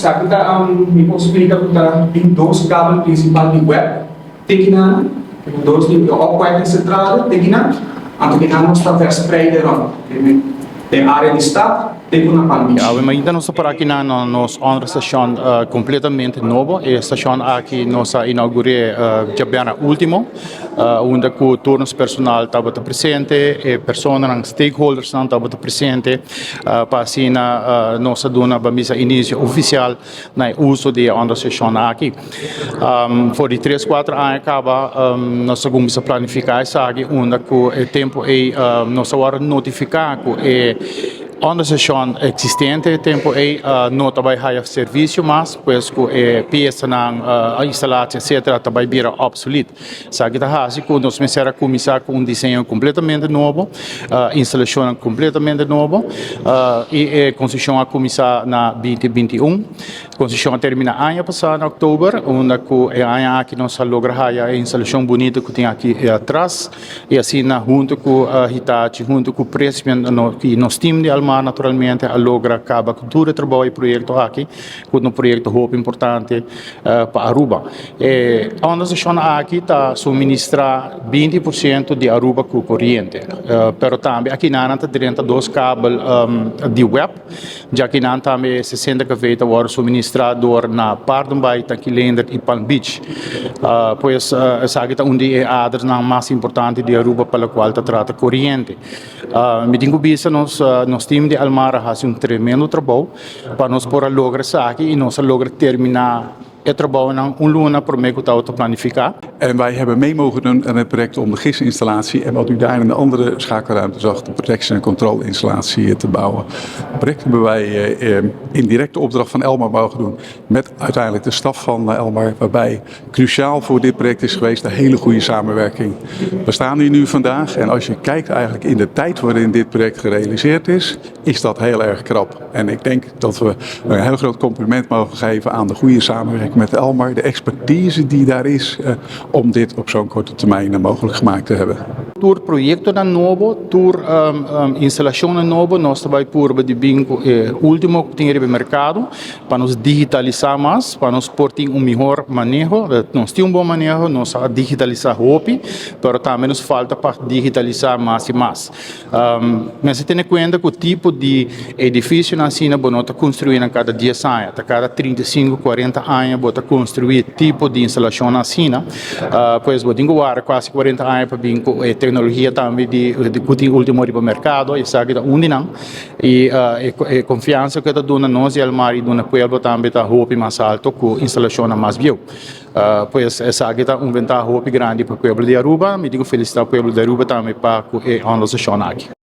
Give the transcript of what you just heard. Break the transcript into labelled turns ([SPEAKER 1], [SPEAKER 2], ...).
[SPEAKER 1] Esaki ta, mi por splika ku ta tin dos kabel prinsipal di web te kinan, dos di opwekkingscentrale te kinan, anto kinan nos ta verspreide rond den área di stad te ku na Palm Beach.
[SPEAKER 2] Awe mainta nos ta por aki na nos onderstation completamente nobo. E station aki nos a inaugur'é djabièrnè ultimo, unda ku tur nos personal tabata presente, e personanan, stakeholdersnan tabata presente. Pa asina nos a duna bamisa inicio oficial na e uso di e onderstation aki. For di tres cuatro aña caba nos a cuminsa planifica esaki unda cu e tempo ey nos a worde notifica cu e onderstation existente e tempo ey no ta bay haya servicio mas pues cu e piesanan, instalatie etcetera ta bay bira obsolete. Esaki ta hasi ku nos mester a kuminsá ku un diseño kompletamente nobo, instalashonnan kompletamente nobo i e konstrukshon a kuminsá na 2021. Konstrukshon a terminá aña pasá na òktober, unda ku e aña aki nos a logra haya e instalashon bunito ku tin aki atras i asina huntu ku Hitachi, huntu ku Prysmian i nos tim di Almar naturalmente a logra kaba ku tur e trabou e proyekto aki ku ta un proyekto hopi importante pa Aruba. E onderstation aki ta suministra 20% di Aruba ku koriente, pero tambe akinan ta drenta dos kabel di web, djakinan tambe 60 kv ta wòrdu suministra dor na Paardenbaai, Tankileender i Palm Beach. Pues esaki ta un di e adernan mas importante di Aruba pa lokual ta trata koriente. Mi tin ku bisa nos nos team di Almar a hasi un tremendo trabou pa nos por a logra esaki i nos a logra terminá e trabounan un luna promé ku tabata planifiká.
[SPEAKER 3] En wij hebben mee mogen doen aan het project om de gisinstallatie en wat u daar in de andere schakelruimte zag, de protection en control installatie te bouwen. Het project hebben wij in directe opdracht van Elmar mogen doen met uiteindelijk de staf van Elmar, waarbij cruciaal voor dit project is geweest de hele goede samenwerking. We staan hier nu vandaag en als je kijkt eigenlijk in de tijd waarin dit project gerealiseerd is, is dat heel erg krap. En ik denk dat we een heel groot compliment mogen geven aan de goede samenwerking met Elmar, de expertise die daar is om dit op zo'n korte termijn mogelijk gemaakt te hebben.
[SPEAKER 2] Tur proyectonan nobo, tur instalacionnan nobo nos ta bay purba di bin cu e ultimo cu tin riba e mercado pa nos digitalisa mas, pa nos por tin un mihor maneho. Nos tin un bon maneho, nos a digitalisa hopi, pero tambe nos falta pa digitalisa mas y mas. Mester tene kuenta ku tipo di edifisionan asina bo no ta konstruí nan kada dies aña, ta kada 35, 40 aña bo ta konstruí tipo di instalashonnan asina. Pues bo tin ku warda kuasi 40 aña pa bin ku e teknologia tambe di ku tin ultimo riba merkado, esaki ta un di nan. I e konfiansa ku e ta duna nos di Elmar i duna pueblo tambe ta hopi mas alto ku instalashonnan mas bieu. Pues esaki ta un ventaha hopi grandi pa pueblo di Aruba. Mi tin ku felisita pueblo di Aruba tambe pa ku e honrosashon aki.